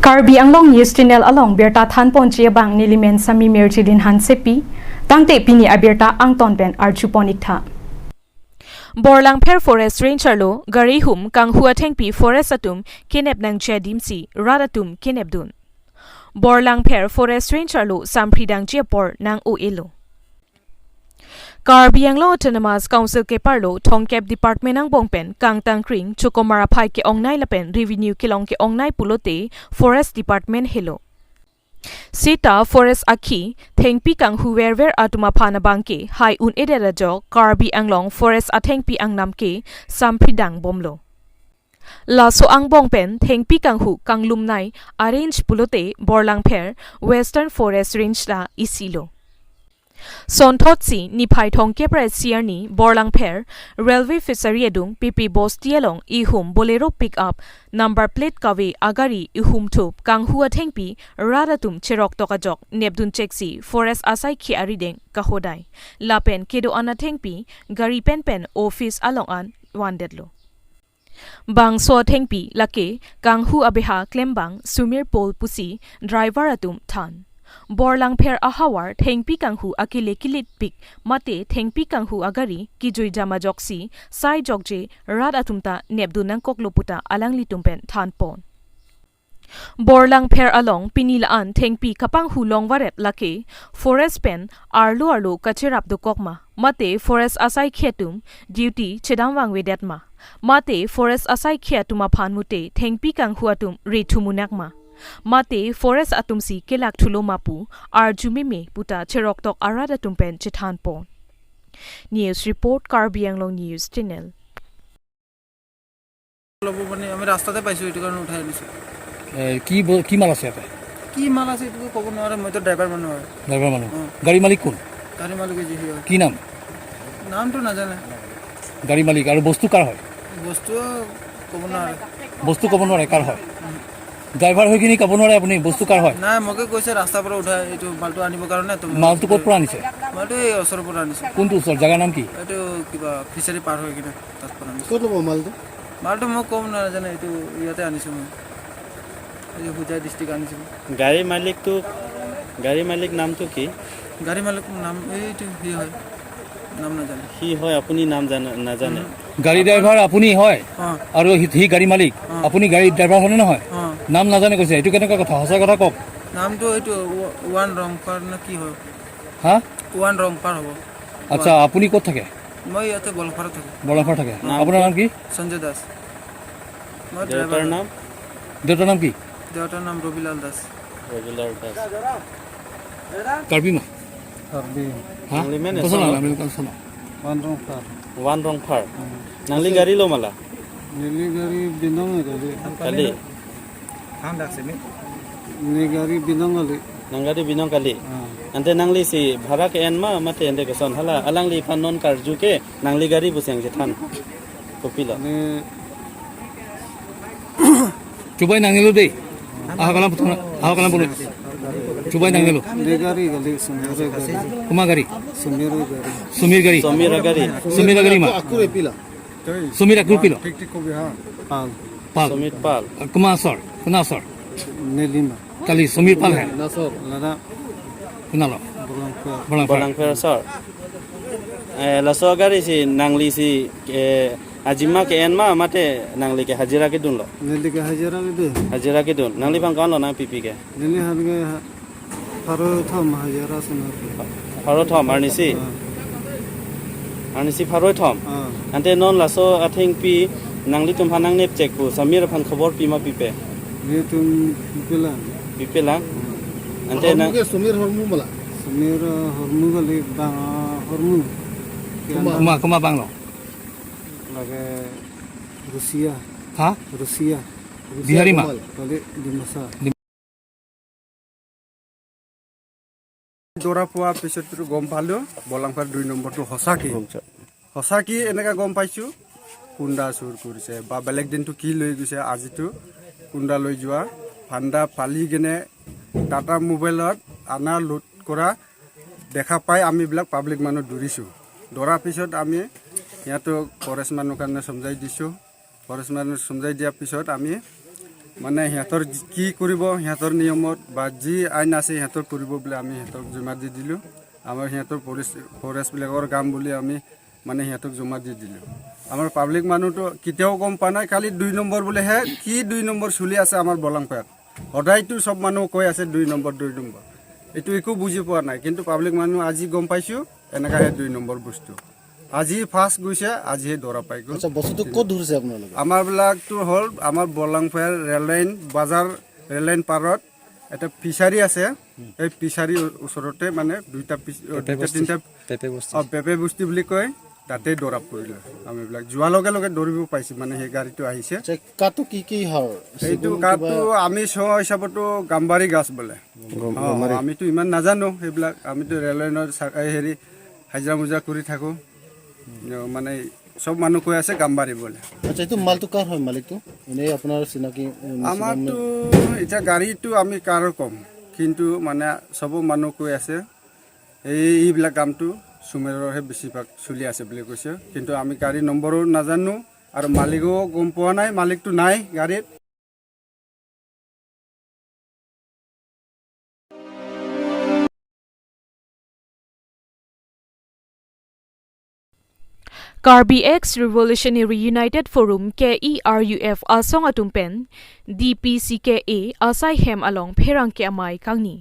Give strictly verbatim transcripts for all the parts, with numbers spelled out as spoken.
Karbi Anglong News Channel along birta thanponji abang nelimen Sami Merjilin Hansepi, tangte pini abirta angton pen arjupon iktha. Borlangpher Forest Range arlo gari hum kanghu athengpi forest atum kenep nangji adimsi rat atum kenepdun. Borlangpher Forest Range arlo sampri dangji apor nang-o-elo. Karbi Anglong Autonomous Council keparlo thomkep department angbong pen kangtangkring chokomar aphai ke-ongnei lapen revenue kelong ke-ongnei pulote forest department helo. Seta forest akhi thengpi kanghu verver atum aphan abangke hai un-edet ajok Karbi Anglong forest athengpi angnam ke sampri dangbomlo. Laso angbong pen thengpi kanghu kanglumnei a-range pulote Borlangpher Western Forest Range ta isilo. Sonthotsi niphai thomkep ra isi arni Borlangpher Railway Fishery adung P P Bosti along ihum Bolero pickup number plate kave agari ihumthup kanghu athengpi rat atum cheroktok ajok nepdun cheksi forest asaikhei arideng kahodai lapen kedo-an athengpi gari penpen office along an vandetlo. Bangso athengpi lake kanghu abeha klembang Sumir Paul pusi driver atum than. Borlangpher ahavar thengpi kanghu akele kilitpik mate thengpi kanghu agari kejui jam ajoksi sai jokje rat atum ta nepdun nangkoklo puta alanglitum pen thanpon. Borlangpher along pini la-an thengpi kapanghu longvaret lake forest pen arlo arlo kacherap dokok ma, mate forest asaikhei atum duty chedam vangvedet ma, mate forest asaikhei atum aphan mute thengpi kanghu atum ri thumunak ma, mate forest atumsi kelak thulo ma pu arjumeme puta cheroktok arat atum pen chethanpon. News report, Karbi Anglong News Channel. ল'ব মানে আমি ৰাস্তাতে পাইছোঁ, এইটো কাৰণে উঠাই আনিছোঁ। এ, কি ব-, কি মাল আছে ইয়াতে? কি মাল আছে এইটো ক'ব নোৱাৰে, মইতো ড্ৰাইভাৰ মানুহ হয়। ড্ৰাইভাৰ মানুহ। অ। গাড়ী মালিক কোন? গাড়ী মালিকে যি হয়। কি নাম? নামটো নাজানে। গাড়ী মালিক। আৰু বস্তু কাৰ হয়? বস্তু ক'ব নোৱাৰে। বস্তু ক'ব নোৱাৰে কাৰ হয়? উম। ড্ৰাইভাৰ হৈ কিনি ক'ব নোৱাৰে আপুনি বস্তু কাৰ হয়? নাই, মোকে কৈছে ৰাস্তাৰ পৰা উঠাই এইটো মালটো আনিবৰ কাৰণে। তো মই মালটো ক'ৰ পৰা আনিছে? মালটো এই ওচৰৰ পৰা আনিছোঁ। কোনটো ওচৰ? জেগাৰ নাম কি? এইটো কিবা ফিচাৰী পাৰ হৈ কিনে। তাত পৰা আনিছোঁ। ক'ত ল'ব মালটো? মালটো মই ক'ব নাজানো, এইটো ইয়াতে আনিছোঁ মই। এই হোজাই ডিষ্ট্ৰিক্ট আনিছোঁ। গাড়ী মালিকটো, গাড়ী মালিক নামটো কি? গাড়ী মালিক নাম এইটো সি হয়, নাম নাজানো। সি হয়, আপুনি নাম জানে, নাজানে? উম। গাড়ী ড্ৰাইভাৰ আপুনি হয়? অ। আৰু সি, সি গাড়ী মালিক? অ। আপুনি গাড়ী ড্ৰাইভাৰ হয়নে নহয়? অ। নাম নাজানে কৈছে, এইটো কেনেকুৱা কথা? সঁচা কথা কওক। নামটো এইটো ৱা-, ওৱান ৰংপাৰ নে কি হয়? হা? ওৱান ৰংপাৰ হ'ব। আচ্ছা, ওৱান। আপুনি ক'ত থাকে? মই ইয়াতে বলংফাৰত থাকোঁ। বলংফাৰত থাকে। নাম আপোনাৰ নাম কি? সঞ্জয় দাস। মই দেউতাৰ ড্ৰাইভাৰ। নাম? দেউতাৰ নাম কি? দেউতাৰ নাম ৰবিলাল দাস। ৰবিলাল দাস। কাৰ্বি মা? কাৰ্বি। হা? Nangli men kosonlo, esa? Nangli kosonlo? Wan Rongphar. Wan Rongphar. Hmm. Nangli gari lo ma la? Neli gari binong gari. Kali? Neli gari binong kali. Nang gari binong kali? Ah. Ante nangli si bhara ke-en ma mate ante koson hala alangliphan non karju ke nangli gari pusi nangchethan. Kopilo? Ane chubai nangnelo dei. Aha kalam puthuna, aha kalam puthuna. Chubai nangnelo. Neli gari kali, Sumir gari. Komat gari? Sumir gari. Sumir gari. Sumir gari. Sumir gari ma. Aku repila. Sumir akur pilo? Pal. Pal. Sumit Pal. Komat asor? Konat asor? Neli ma. Kali Sumir Pal he? Nasor. Lada. Konatlo? Bolangpher. Bolangpher. Bolangpher asor. Eh, laso gari si nangli si, eh, ajima ke-en ma mate nangli ke hajira kedunlo? Neli ke hajira kedun. Hajira kedun. Nangliphan ko-anlo nangpipi ke? Neliphan ke ha-, pharo thom hajira sona. Pharo thom arnisi? Ah. Arnisi pharo thom? Ah. Ante non laso athengpi nanglitumphan nangnepchek pu Sumir aphan khobor pi ma pipe? Netum pipelang. Pipelang? Ah. Ante nang hormu ke Sumir hormu ma la? Sumir, ah, hormu kali bang, ah, hormu. Komat, komat, komat banglo? Lake Rusia. Ha? Rusia. Bihari ma? Kali Dimasa. ধৰা পোৱাৰ পিছত গম পালোঁ, বলাংফাৰ দুই নম্বৰটো সঁচাকৈ। সঁচাকৈ এনেকৈ গম পাইছোঁ, কুন্দা চুৰ কৰিছে বা বেলেগ দিনটো কি লৈ গৈছে, আজিতো কুন্দা লৈ যোৱা, ফান্দা পালি কেনে টাটা মোবাইলত আনা লোড কৰা দেখা পাই আমিবিলাক পাব্লিক মানুহ দৌৰিছোঁ। দৌৰাৰ পিছত আমি সিহঁতক ফৰেষ্ট মানুহ কাৰণে চমজাই দিছোঁ। ফৰেষ্ট মানুহ চমজাই দিয়াৰ পিছত আমি মানে সিহঁতৰ কি কৰিব, সিহঁতৰ নিয়মত বা যি আইন আছে সিহঁতৰ কৰিব বুলি আমি সিহঁতক জমা দি দিলোঁ। আমাৰ সিহঁতৰ ফৰেষ্ট, ফৰেষ্টবিলাকৰ কাম বুলি আমি মানে সিহঁতক জমা দি দিলোঁ। আমাৰ পাব্লিক মানুহতো কেতিয়াও গম পোৱা নাই, খালি দুই নম্বৰ বুলিহে, কি দুই নম্বৰ চলি আছে আমাৰ বলাংপাৰাত। সদায়তো চব মানুহ কৈ আছে দুই নম্বৰ, দুই নম্বৰ। এইটো একো বুজি পোৱা নাই, কিন্তু পাব্লিক মানুহ আজি গম পাইছোঁ, এনেকাহে দুই নম্বৰ বস্তু। আজি ফাৰ্ষ্ট গৈছে, আজিহে ধৰা পাই গ'ল। আচ্ছা, বস্তুটো ক'ত ধৰিছে আপোনালোকে? আমাৰবিলাকতো হ'ল আমাৰ বলাংপাৰা ৰেল লাইন, বাজাৰ ৰেল লাইন পাৰত এটা ফিচাৰী আছে। এই ফিচাৰী ওচৰতে মানে দুইটা ফিচ-, অ, পেপে দুইটা বস্তি। তিনিটা, পেপে বস্তি। অ, পেপে বস্তি বুলি কয়, তাতে ধৰা পৰিলে। আমি এইবিলাক যোৱাৰ লগে লগে ধৰিব পাইছোঁ, মানে সেই গাড়ীটো আহিছে। আচ্ছা, কাঠটো কি কি হয়? এইটো কাঠটো আমি চোৱা হিচাপতো গাম্বাৰী গছ বোলে। গম-, অ, গাম্বাৰী। আমিতো ইমান নাজানো সেইবিলাক, আমিতো ৰেল লাইনৰ চা-, এই হেৰি হাজিৰা মুজিৰা কৰি থাকোঁ। মানে চব মানুহ কৈ আছে গাম্বাৰী বোলে। আচ্ছা, এইটো মালটো কাৰ হয়, মালিকটো? এনেই আপোনাৰ চিনাকি, উম, আমাৰতো চিনাকি? এতিয়া গাড়ীটো আমি কাৰো কম, কিন্তু মানে চব মানুহ কৈ আছে এই, এইবিলাক কামটো সুমেৰৰহে বেছিভাগ চলি আছে বুলি কৈছে, কিন্তু আমি গাড়ী নম্বৰো নাজানো আৰু মালিকো গম পোৱা নাই, মালিকটো নাই গাড়ীত। Karbi Ex Revolutionary United Forum, K E R U F asong atum pen D P C K A asai hem along pherangke amei kangni.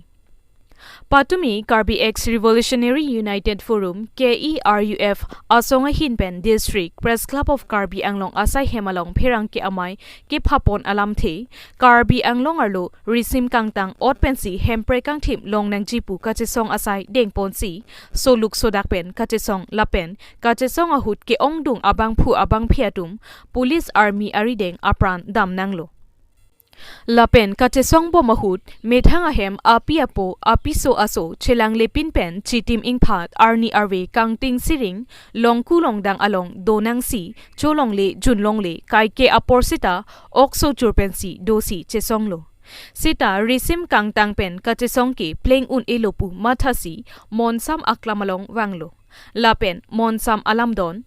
Patumi Karbi Ex Revolutionary United Forum, K E R U F asong ahin pen District Press Club of Karbi Anglong asai hem along pherangke amei kephapon alamthe, Karbi Anglong arlo risim kangtang ot pensi hemprek kangthim longnangji pu kachesong asai dengponsi, soluk sodak pen kachesong lapen kachesong ahut ke-ongdung abangphu abangphi atum, police army arideng apran damnanglo. Lapen kachesong bom ahut, methang ahem api apo, apiso aso, chelanglepin pen, chitim ingphat, arni arve, kangting siring, longku longdang along, donangsi, cholongle, junlongle, kaike apor sita, okso chur pensi, dosi, chesonglo. Sita, risim kangtang pen, kachesong ke, pleng un-elo pu, mathasi, monsam aklam along vanglo. Lapen, monsam alamdon,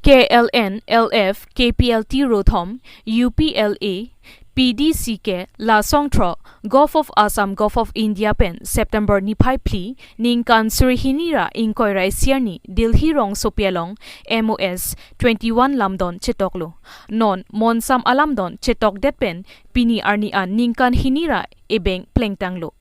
K L N, L F, K P L T rothom, U P L A, P D C K, la songthrok, Govt of Assam, Govt of India pen, September niphai phli, ningkan suri hini ra ingkoi ra isi arni, Delhi rongsopi along, M O S twenty-one lamdon chetoklo. Non, monsam alamdon chetokdet pen, pini arni an ningkan hini ra ebeng plengtanglo.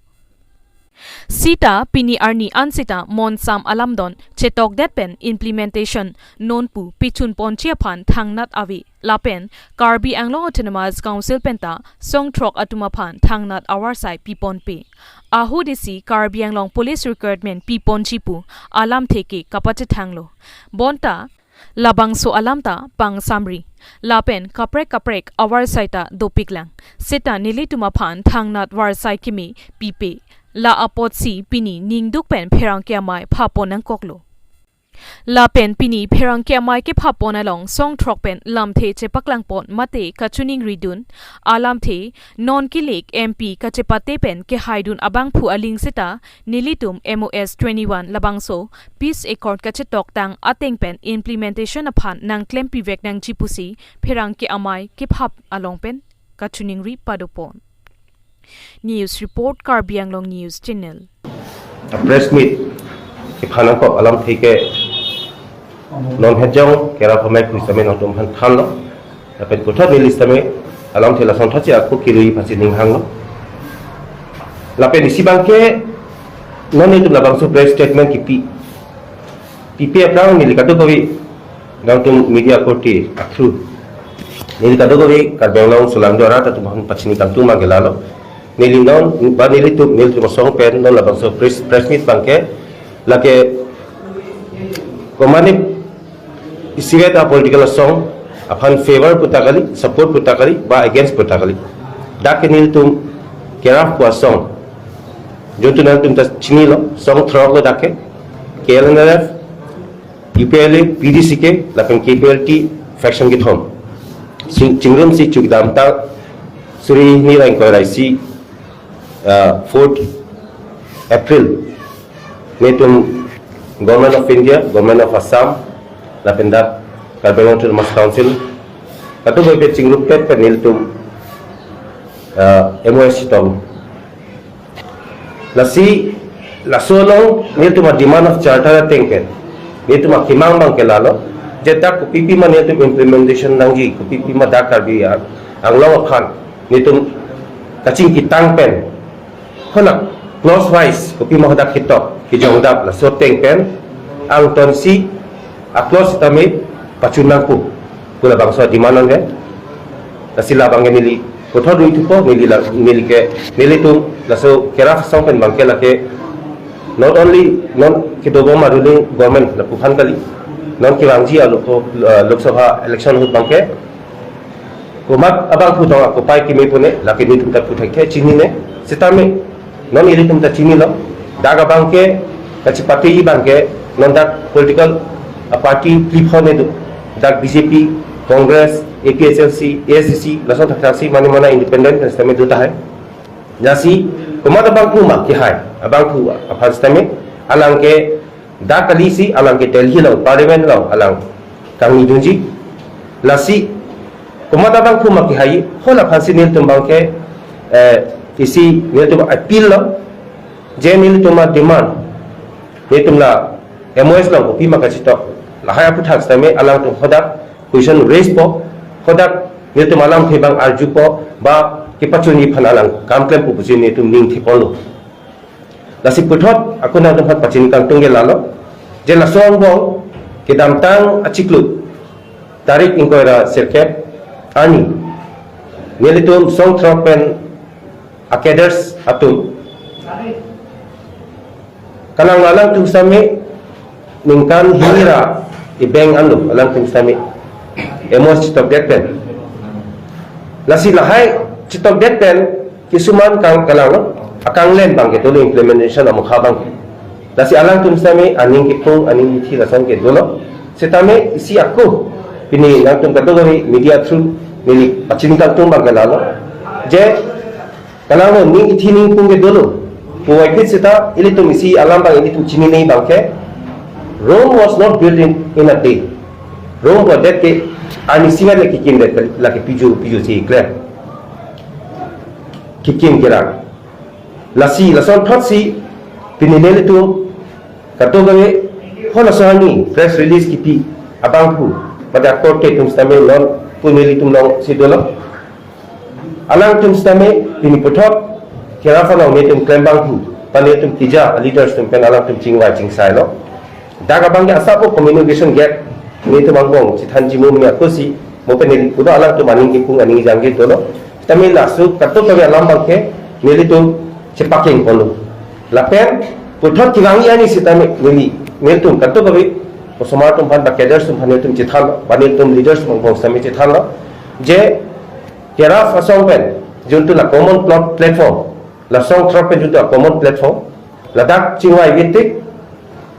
Sita pini arni an sita monsam alamdon chetokdet pen implementation nonpu pichun ponji aphan thangnat ave lapen Karbi Anglong Autonomous Council penta songthrok atum aphan thangnat avarsai piponpe. Ahut isi Karbi Anglong Police Recruitment piponji pu alamthe ke kapachethanglo. Bonta labangso alam ta pangsamri. Lapen kaprek kaprek avarsai ta dopiklang. Seta nelitum aphan thangnat varsai kimi pipe. La apotsi pini ningduk pen pherangke amei phapon nangkoklo. Lapen pini pherangke amei kephapon along songthrok pen lamthe chepaklangpon mate kachiningridun alamthe non kilik M P kachepate pen kehaidun abangphu aling seta nelitum M O S twenty-one labangso Peace Accord kachetoktang ateng pen implementation aphan nangklempivek nangji pusi pherangke amei kephap along pen kachiningri padopon. News report, Karbi Anglong News Channel. A press meet kephanangkok alamthe ke non hejong kerap amei khui sitame nangtum aphan thanlo. Lapen puthot neli sitame alamthe lason thotsi ako kirui aphansi ninghanglo. Lapen isi abangke non nelitum labangso press statement kipi, pipe aphrang neli kadokave nangtum media korte athru, neli kadokave Karbi Anglong sulangdo arat atum aphan pachini kangtung mang ke lalo. Neli non ba nelitum, nelitum asong pen non labangso press, press meet abangke lake komatne isivet a political asong aphan favor puta kali, support puta kali, ba against puta kali, dak ke nelitum kerap pu asong, jontu nangtum ta chinilo, songthrok lo dak ke, K L N L F, U P L A, P D C K, lapen K P L T faction kethom. Ching-, chingrumsi chukdamtang suri hini ra ingkoi ra isi, ah, fourth April, nelitum Government of India, Government of Assam, lapen dak Karbi Anglong Autonomous Council, kadokave chingrumpet pen nelitum uh, M O S chitom. Lasi laso along nelitum a demand of charter ateng pen nelitum akemang abang ke lalo, je dak kopipi ma nelitum implementation nangji, kopipi ma dak Karbi Anglong aphan nelitum kachingkitang pen, hona clause wise kopi ma hadak ketok kejongdap, laso ateng pen angtonsi a clause tame pachun nangpo pu labangso demand nangke. Lasi labang ke neli puthot ri thupo, neli la, neli ke, nelitum laso kerap asong pen abang ke lake not only non kedobom a ruling government lapu aphan kali, non kevangji a Lok, uh, Lok Sabha election ahut abang ke komat abangphu tong akopai keme pune, lake nelitum ta puthekthe chinine. Sitame non ilitum ta chinilo, dak abang ke kachipate abang ke non dak political a party phli phongo do, dak B J P, Congress, A P H L C, A S D C, lason thakthak si mane mana independent sitame do tahai. Lasi komat abangphu ma kehai abangphu aphan sitame alang ke dak kali si alang ke Delhi along, Parliament along alang kangni dunji. Lasi komat abangphu ma kehai, hala aphansi nelitum abang ke, eh, isi nelitum appeal lo, je nelitum a demand, nelitum la M O S along kopi ma kachitok, lahai aphuthak sitame alangtum hadak question raise po, hadak nelitum alamthe abang arjupo, ba kepachunji aphan alang kam klempo pusi nelitum ning thepon lo. Lasi puthot ako nangtum aphan pachini kangtung ke lalo, je laso angbong kedamtang achiklo tarik ingkoi ra sirkep arni nelitum song throk pen a cadres atum kalang alangtum sitame ningkan hini ra ibeng anlo alangtum sitame M O S chitokdet pen. Lasi lahai chitokdet pen kisuman kang kalanglo, akanglen abang ke dolo, implementation amokha abang ke. Lasi alangtum sitame aning kepung, aning kithi lason ke dolo. Sitame isi ako pini nangtum kadokave media through neli pachini kangtung abang ke lalo, je kalanglo, ning kithi ning kepung ke dolo. Puvoiphit seta ilitum isi alam abang ilitum chinine abang ke, Rome was not built in, in a day. Rome pu adet ke arnisi vet le kekimdet, lake piju piju si klem kekim kerang. Lasi lason thotsi pini nelitum kadokave halaso arni press release kipi abangphu, mate akorte atum sitame non pu nelitum alongsi dolo. Alangtum sitame pini puthot kerap along nelitum klem abangphu, pa nelitum keja leaders atum pen alangtum chingvai chingsai lo. Dak abang ke asap o communication gap nelitum angbong chithanji mo mene akosi, mo pen neli puthot alangtum aning kepung aning jangje dolo. Sitame laso kadokave alam abang ke nelitum chepakeng ponlo. Lapen puthot kevangji arni sitame neli, nelitum kadokave osomar atum aphan ba cadres atum aphan nelitum chithanlo, ba nelitum leaders atum angbong sitame chithanlo, je kerap asong pen juntu la common plot platform, la song throk pen juntu a common platform, ladak chingvai vetik,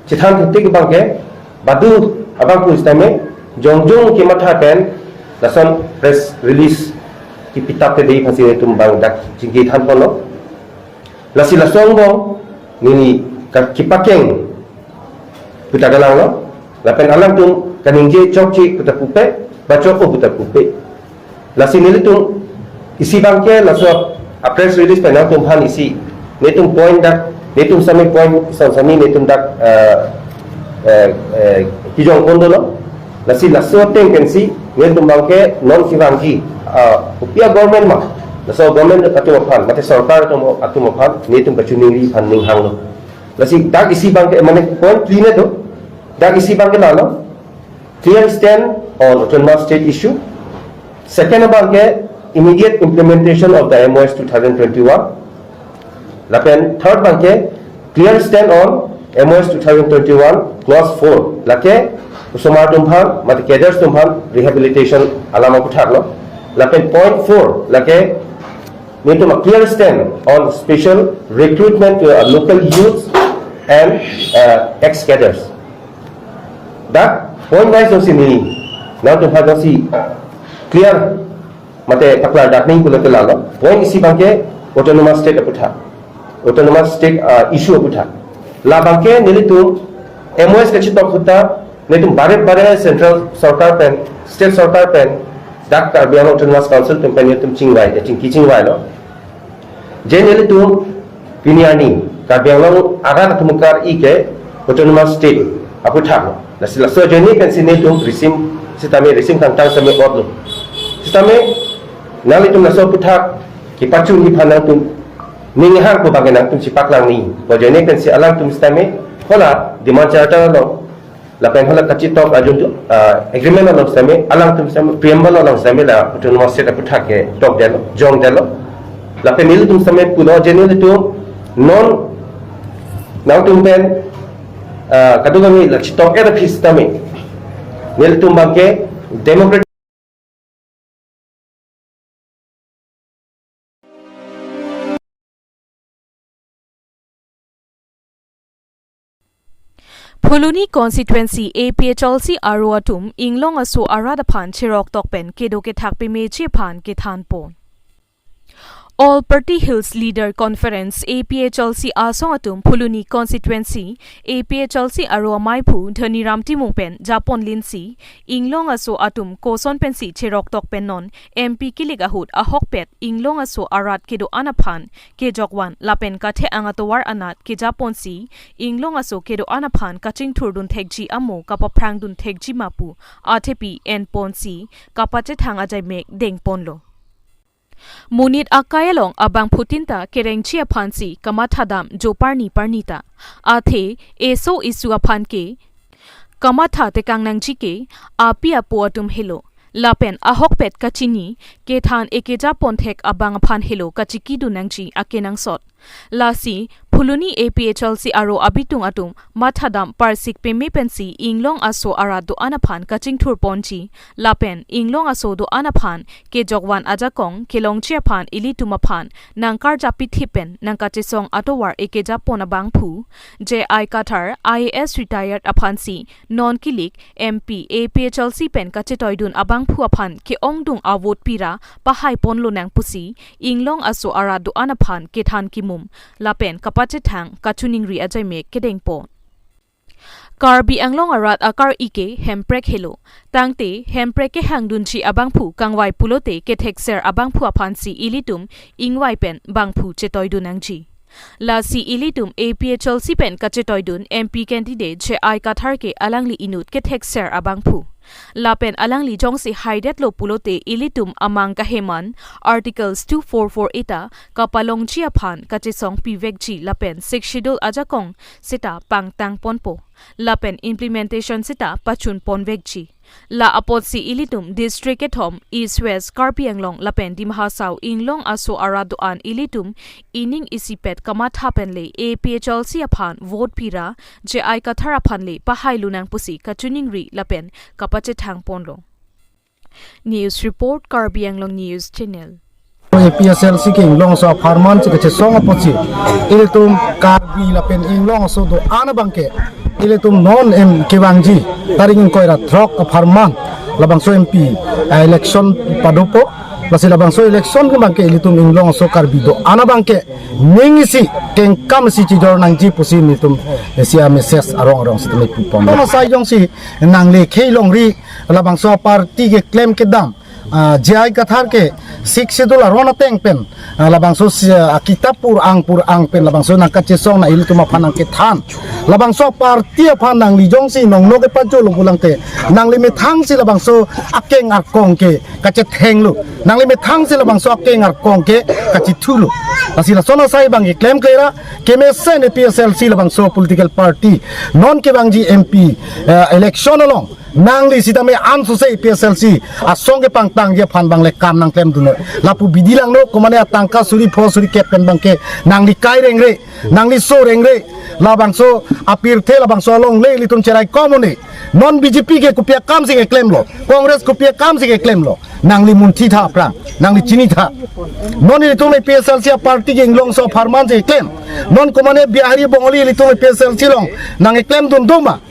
chithan thetik abang ke, badu abangphu sitame jongjong kematha pen lason press release kipitap te dei aphansi nelitum abang dak chingki than ponlo. Lasi laso angbong neli ka kepakeng pu ta kalanglo, lapen alangtum kaningje chokche pu ta pupe, ba chokpo pu ta pupe. Lasi nelitum isi abang ke laso a press release pen nangtum aphan isi nelitum point dak, nelitum sitame point son sani nelitum dak, eh, eh, eh, kijong pon dolo. Lasi laso ateng pensi nelitum abang ke non kevangji, ah, kopi a government ma, laso government atum aphan, mate sorkar atum, atum aphan nelitum kachiningri aphan ning hanglo. Lasi dak isi abang ke, mane point phli ne do, dak isi abang ke lalo, clear stand on autonomous state issue. Second abang ke immediate implementation of the M O S two thousand twenty-one. Lapen third abang ke clear stand on M O S two thousand twenty-one clause four. Lake osomar atum aphan, mate cadres atum aphan rehabilitation alam aphuthak lo. Lapen point four lake nelitum a clear stand on special recruitment to a local youth and, uh, ex cadres. Dak point wise jongsi neli nangtum aphan jongsi clear mate paklar dak ning pulote lalo, point isi abang ke autonomous state aputhak, autonomous state, ah, issue aputhak. Labang ke nelitum M O S kachitok ahut ta nelitum barit barit central sorkar pen, state sorkar pen, dak Karbi Anglong Autonomous Council atum pen nelitum chingvai, ya chingki chingvai lo. Je nelitum pini arni Karbi Anglong arat atum kar-i ke Autonomous State aputhak. Lasi laso ajoine pensi nelitum risim sitame risim kangtang sitame otlo. Sitame nanglitum laso aputhak kepachunji aphan nangtum ninghang pu abangke nangtum chepaklang ni. Ajoine pensi alangtum sitame hala demand charter along lapen hala kachitok ajun tu, ah, agreement along sitame alangtum sitame preamble along sitame la Autonomous State aputhak ketokdetlo, jongdetlo. Lapen nelitum sitame pulo je nelitum non nangtum pen, ah, kadokave la chitok-et aphi sitame nelitum abangke democratic Phuloni constituency A P H L C aro atum inglong aso arat aphan cheroktok pen kedo kethak pemeji aphan kethanpon. All Party Hills Leader Conference A P H L C asong atum Phuloni constituency A P H L C aro amaiphu Dhaniram Timung pen japon linsi inglong aso atum koson pensi cheroktok pen non M P kilik ahut ahokpet inglong aso arat kedo-an aphan kejokvan lapen kathe-ang atovar anat kejaponsi inglong aso kedo-an aphan kachingthurdun thekji amo kapaphrangdun thekji ma pu athepi enponsi kapachethang ajaimek dengponlo. Monit akai along abangphutin ta kerengji aphansi kamathadam jo parni parni ta. Athe eso isu aphan ke kamatha tekang nangji ke api apo atum helo. Lapen ahokpet kachini kethan ekejapon thek abang aphan helo kachikidun nangji akenangsot. Lasi Phuloni A P H L C aro abitung atum mathadam parsik peme pensi inglong aso arat do-an aphan kachingthurponji. Lapen inglong aso do-an aphan kejokvan ajakong kelongji aphan ilitum aphan nangkarjap pithip pen nangkachesong atovar ekejapon abangphu J I Kathar I A S retired aphansi non kilik M P A P H L C pen kachetoidun abangphu aphan ke-ongdung avote pira pahaiponlo nang pusi inglong aso arat do-an aphan kethan kimum lapen kapachethang kachiningri ajaimek kedengpon. Karbi Anglong arat akar-i ke hemprek helo. Tangte hemprek kehangdunji abangphu kangvai pulote kethekser abangphu aphansi ilitum ingvai pen bangphu chetoidun nangji. Lasi ilitum A P H L C pen kachetoidun M P candidate J I Kathar ke alangli inut kethekser abangphu. Lapen alangli jongsi haidetlo pulote ilitum amang kaheman Articles two four four eta kapalongji aphan kachesong pivekji lapen Sixth Schedule ajakong seta pangtangponpo. Lapen implementation seta pachunponvekji. La apotsi ilitum district kethom East West Karbi Anglong lapen Dima Hasao inglong aso arat do-an ilitum ining isipet kamatha penle A P H L C aphan vote pira J I Kathar aphanle pahailunang pusi kachiningri lapen kapachethangponlo. News report, Karbi Anglong News Channel. A P H L C ke inglong aso apharman si kachesong apotsi ilitum Karbi lapen inglong aso do-an abangke ilitum non M kevangji tarik ingkoi ra throk apharman labangso M P, eh, election padopo. Lasi labangso election ke abangke ilitum inglong aso Karbi do-an abangke ning isi kengkam isi chijor nangji pusi nelitum isi a message arong arong sitame pupon. Kono sai jongsi nangli khei longri labangso party keklem kedam, ah, J I Kathar ke Sixth Schedule aron ateng pen, ah, labangso si, ah, kitab pur-ang pur-ang pen labangso nangkachesong na ilitum aphan nangkethan. Labangso party aphan nangli jongsi nongno kepajolo pulangte nangli methangsi labangso akeng arkong ke kachethenglo. Nangli methangsi labangso akeng arkong ke kachithulo. Lasi lason asai abang keklem kera kemesen A P H L C labangso political party non kevangji M P, eh, election along nangli sitame ansose A P H L C asong kepangtangji aphan abang le kam nangklemdunlo. Lapu bidi langno komane atangka suri pho suri kep pen abangke nangli kai rengre, nangli so rengre, labangso apirthe labangso alongle ilitum cherai komone. Non B J P ke kopi akamsi keklemlo, Congress kopi akamsi keklemlo. Nangli munthi tha aphrang, nangli chini tha. Non ilitum A P H L C party ke inglong aso apharman si keklem. Non komane Bihari Bongali ilitum A P H L C along nangkeklemdun doma.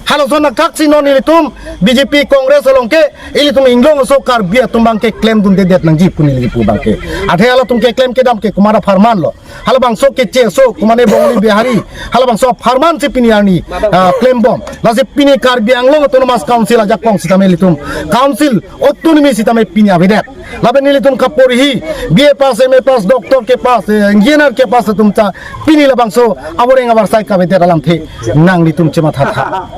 Halason athak si non ilitum B J P Congress along ke ilitum inglong aso Karbi atum abang ke klemdundedet nangji pu neli kipu abang ke. Athe halatum keklem kedam ke komat apharman lo. Halabangso keche aso komatne Bongali Bihari. Halabangso apharman si pini arni, ah, klembom. Lasi pini Karbi Anglong Autonomous Council ajakong sitame ilitum council autonomy sitame pini avedet. Lapen nelitum kaporhi, B A pass, M A pass, doctor kepass, eh, engineer kepass atum ta pini labangso aboreng abarsai kavedet alamthe nanglitum chemathatha.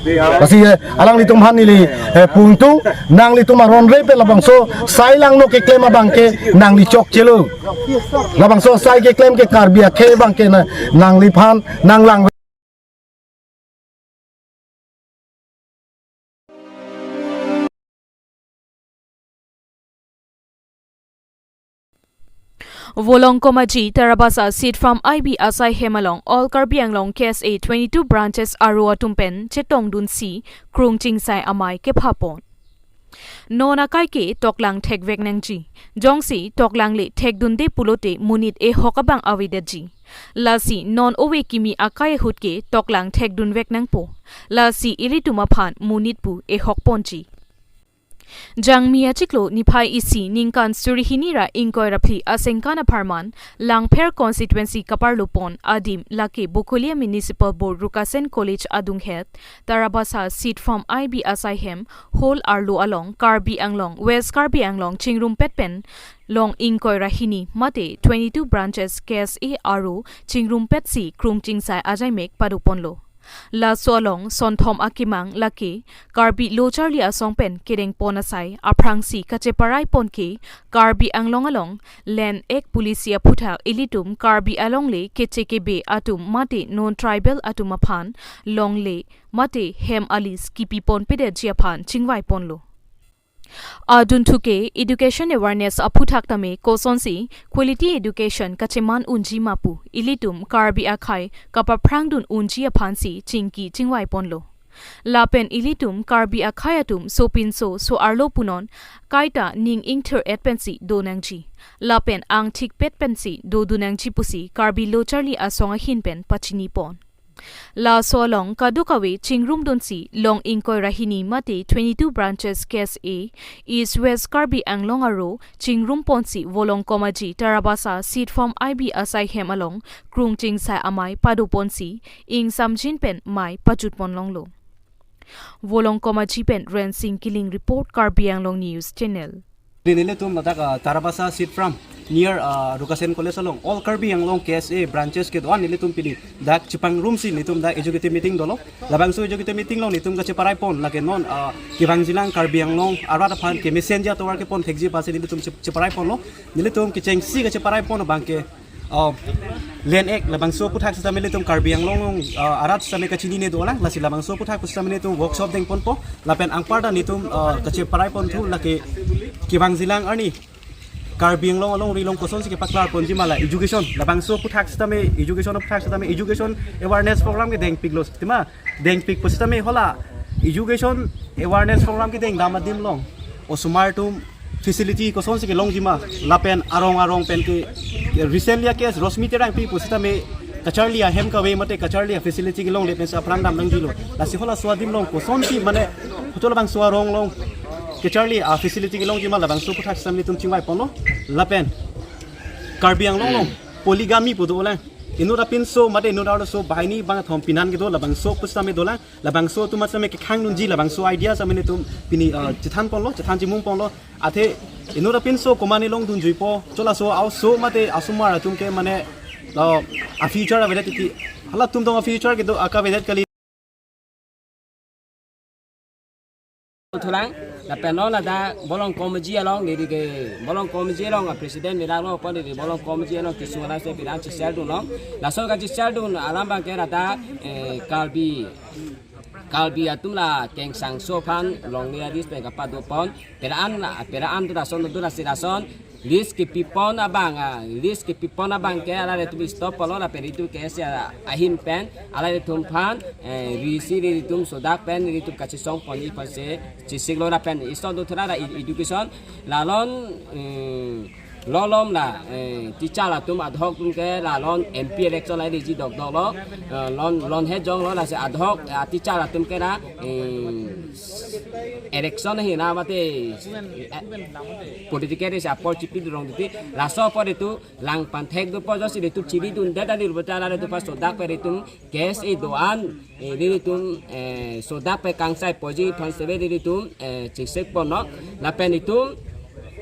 Lasi, eh, alanglitum aphan neli, eh, pungtung, nanglitum aron re pen labangso sai langno keklem abang ke nangli chokchelo. Labangso sai keklem ke Karbi akhei abang ke na, nangliphan nanglang. Volongkom Aji Tarabasa Seed Farm I B asai hem along All Karbi Anglong K S A twenty-two branches aro atum pen chetongdunsi krung chingsai amei kephapon. Non akai ke toklang thekvek nangji. Jongsi toklang le thekdunde pulote monit ehok abang avedetji. Lasi non ove kimi akai ahut ke toklang thekdunvek nangpo. Lasi ilitum aphan monit pu ehokponji. Jangmi achiklo niphai isi ningkan suri hini ra ingkoi ra phli asengkan apharman Langpher constituency kaparlopon adim lake Bokolia Municipal Board Rukasen College adunghet Tarabasa Seed Farm I B asai hem hall arlo along Karbi Anglong, West Karbi Anglong chingrumpet pen long ingkoi ra hini mate twenty-two branches K S A aro chingrumpetsi krung chingsai ajaimek padoponlo. Laso along sonthom akemang lake Karbi Lo Charli Asong pen kedengpon asai aphrangsi kacheparaipon ke Karbi Anglong along Land Act policy aphuthak ilitum Karbi alongle keche kebe atum mate non tribal atum aphan longle mate hem a-lease kipiponpedetji aphan chingvaiponlo. Adunthu ke education awareness aphuthak tame kosonsi quality education kacheman unji ma pu ilitum Karbi akhei kapaphrangdun unji aphansi chingki chingvaiponlo. Lapen ilitum Karbi akhei atum sopinso so-arlo punon kaita ning ingthir-et pensi donangji. Lapen angthikpet pensi dodun nangji pusi Karbi Lo Charli Asong ahin pen pachinipon. Laso along kadokave chingrumdunsi long ingkoi ra hini mate twenty-two branches K S A East West Karbi Anglong aro chingrumponsi Volongkom Aji Tarabasa Seed Farm I B asai hem along krung chingsai amei padoponsi ingsamjin pen mei pachutpon longlo. Volongkom Aji pen Rensing Killing report, Karbi Anglong News Channel. Pini nelitum ladak, ah, Tarabasa Seed Farm near, ah, Rukasen College along All Karbi Anglong K S A branches kedo-an nelitum pini dak chepangrumsi nelitum dak executive meeting dolo. Labangso executive meeting along nelitum kacheparaipon lake non, ah, kevangjilang Karbi Anglong arat aphan kemesen ji atovar kepon thekji aphansi nelitum che-, cheparaiponlo. Nelitum kechengsi kacheparaipon abang ke, ah, Land Act labangso aphuthak sitame nelitum Karbi Anglong, ah, arat sitame kachinine dolang, lasi labangso aphuthak sitame nelitum workshop dengponpo. Lapen anparta nelitum, ah, kacheparaipon thu lake kevangjilang arni Karbi Anglong alongri along kosonsi kepaklarponji ma la education, labangso aphuthak sitame education aphuthak sitame education awareness program ke dengpiklo sitame, dengpik pu sitame hala education awareness program kedengdam adim along osomar atum facility kosonsi kelongji ma, lapen arong arong pen ke recently a case Rosmi Terangpi pu sitame kacharli ahem kave mate kacharli a facility kelongle pensi aphrang damnangjilo. Lasi halaso adim along kosonsi mane hotel labangso arong along kacharli a facility kelongji ma labangso aphuthak sitame nelitum chingvaiponlo. Lapen Karbi Anglong along polygamy pu dolang. Inut apinso mate inut arloso banghini bangkethom pinan kedo labangso pu sitame dolang. Labangso atum sitame kekhangdunji labangso idea sitame nelitum pini, ah, chethanponlo, chethan chimungponlo. Athe inut apinso komatne longdunjuipo, cholaso a-oso mate asomar atum ke mane, ah, a future avedet titi. Halatum tong a future kedo akavedet kali. Thulang, lapen non ladak Volongkom Aji along, neli ke Volongkom Aji along a president neli langno pon, neli Volongkom Aji along kesung alam si pini an chesel dunlo. Laso kachesel dun alam abang ke ladak, eh, Karbi, Karbi atum la kengsangso aphan longle a-lease pen kapadopon. Pera an la, pera an tu lason, tu lasi lason lease kepipon abang, ah, lease kepipon abang ke alanglitum stop polo lapen itum K S A ahin pen alanglitum aphan, eh, risi nelitum sodak pen nelitum kachesongponji aphansi chesiklo. Lapen ison do thura la e-, education la non, eh, Lolom la, eh, teacher atum ad hoc atum ke la lon M P election la riji dokdok lo, eh, lon, lon he jong lo lasi ad hoc, eh, teacher atum ke la, eh, election hi na mate, eh, political race apor chipi durong titi, laso apor itum langpon thek do po josi itum chiri dunde ta dir bota la itum pasodak pe itum case e do-an, eh, itum, eh, sodak pe kangsai poji thon sebe itum, eh, chisik pon no, lapen itum,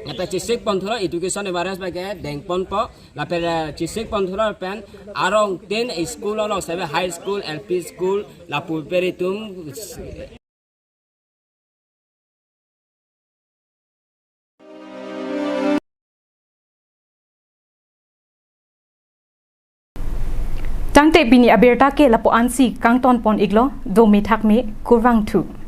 lapen chisik pon thulo education awareness bage deng pon po, lapen, eh, chisik pon thulo pen arong tin school along sebe high school, L P school, lapu pe itum Tangte pini abirta ke lapu-ansi kangton pon iklo, do mithak me kurvangthu.